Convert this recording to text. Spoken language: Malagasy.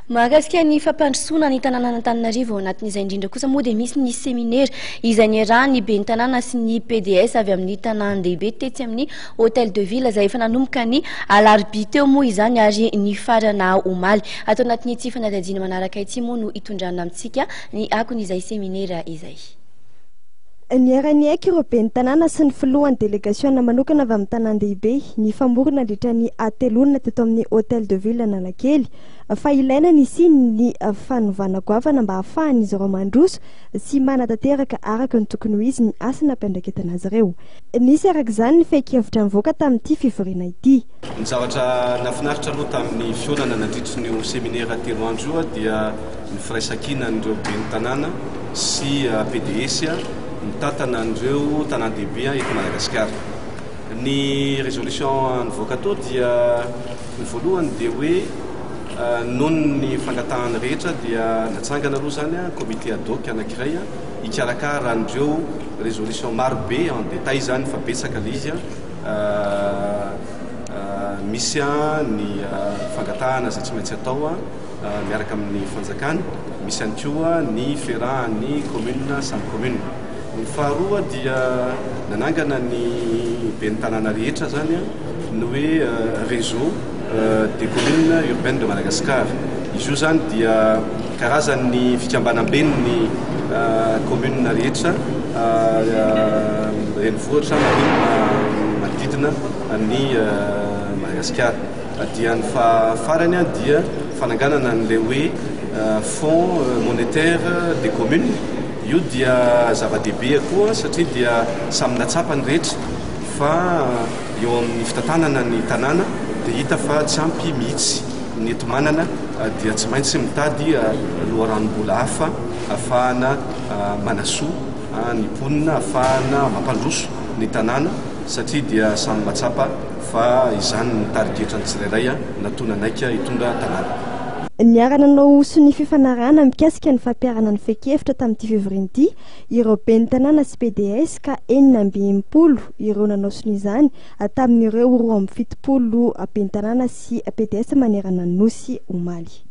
Mahakasika ny fampandrosoana ny tanànan'Antananarivo ao anatin'izay indrindra kosa moa dia misy ny seminera izay niarahan'ny ben'ny tanàna sy ny PDS avy amin'ny tanàn-dehibe tetsy amin'ny Hotel de Ville izay efa nanomboka ny alarobia teo moa izany ary nifarana omaly. Ato anatin'ity fanadihadiana manaraka ity moa no hitondrana amintsika ny akon'izay seminera izay. Niara-niaiky ireo ben'ny tanàna sy ny filohan'ny delegasiona manokana avy amin'ny tanàn-dehibe nifamory nandritra ny hateloana teto amin'ny Hotel de Ville Analakely fa ilaina ny hisian'ny fanovana goavana mba hahafahan'izy ireo mandroso sy manatanteraka araka ny tokony ho izy ny asa nampiandraiketana azy ireo. Nisy araka izany ny fehin-kevitra nivoaka tamin'ity fivoriana ity. Ny zavatra nahafinaritra aloha tamin'ny fihaonana nandritry ny io seminera 3 andro io dia ny firaisankinan'ireo ben'ny tanàna sy PDS mitantana an'ireo tanàn-dehibe eto Madagasikara. Ny résolution nivoaka tao dia ny voalohany dia hoe noho ny fangatahany rehetra dia natsangana aloha izany comité ad hoc anankiray hikarakara an'ireo résolution marobe en détail izany fa betsaka ilay izy. Misy ny fangatahana izay tsy maintsy atao miaraka amin'ny fanjakana, misy ihany koa ny fiarahan'ny commune samy commune. Ny faharoa dia nanangana ny ben'ny tanàna rehetra izany ny hoe réseau des communes urbaines de Madagascar. Izy io izany dia karazan'ny fikambanam-ben'ny commune rehetra renivohitra manodidina an'i Madagasikara. Dia ny farany dia fananganana an'ilay hoe fonds monétaire des communes. Io dia zava-dehibe koa satria dia samy nahatsapa ny rehetra fa eo amin'ny fitantanana ny tanàna dia hita fa tsy ampy mihitsy ny enti-manana dia tsy maintsy mitady loharanom-bola hafa ahafahana manasoa ny mponina, ahafahana mampandroso ny tanàna satria dia samy mahatsapa fa izany no tarigetran'ny tsirairay natoa nanaika hitondra tanàna. Niara-nanao sonia fifanarahana mikasika ny fampiharana ny fehin-kevitra tamin'ity fivoriana ity ireo ben'ny tanàna sy PDS ka 66 ireo nanao sonia izany tamin'ireo 72 ben'ny tanàna sy PDS manerana ny Nosy omaly.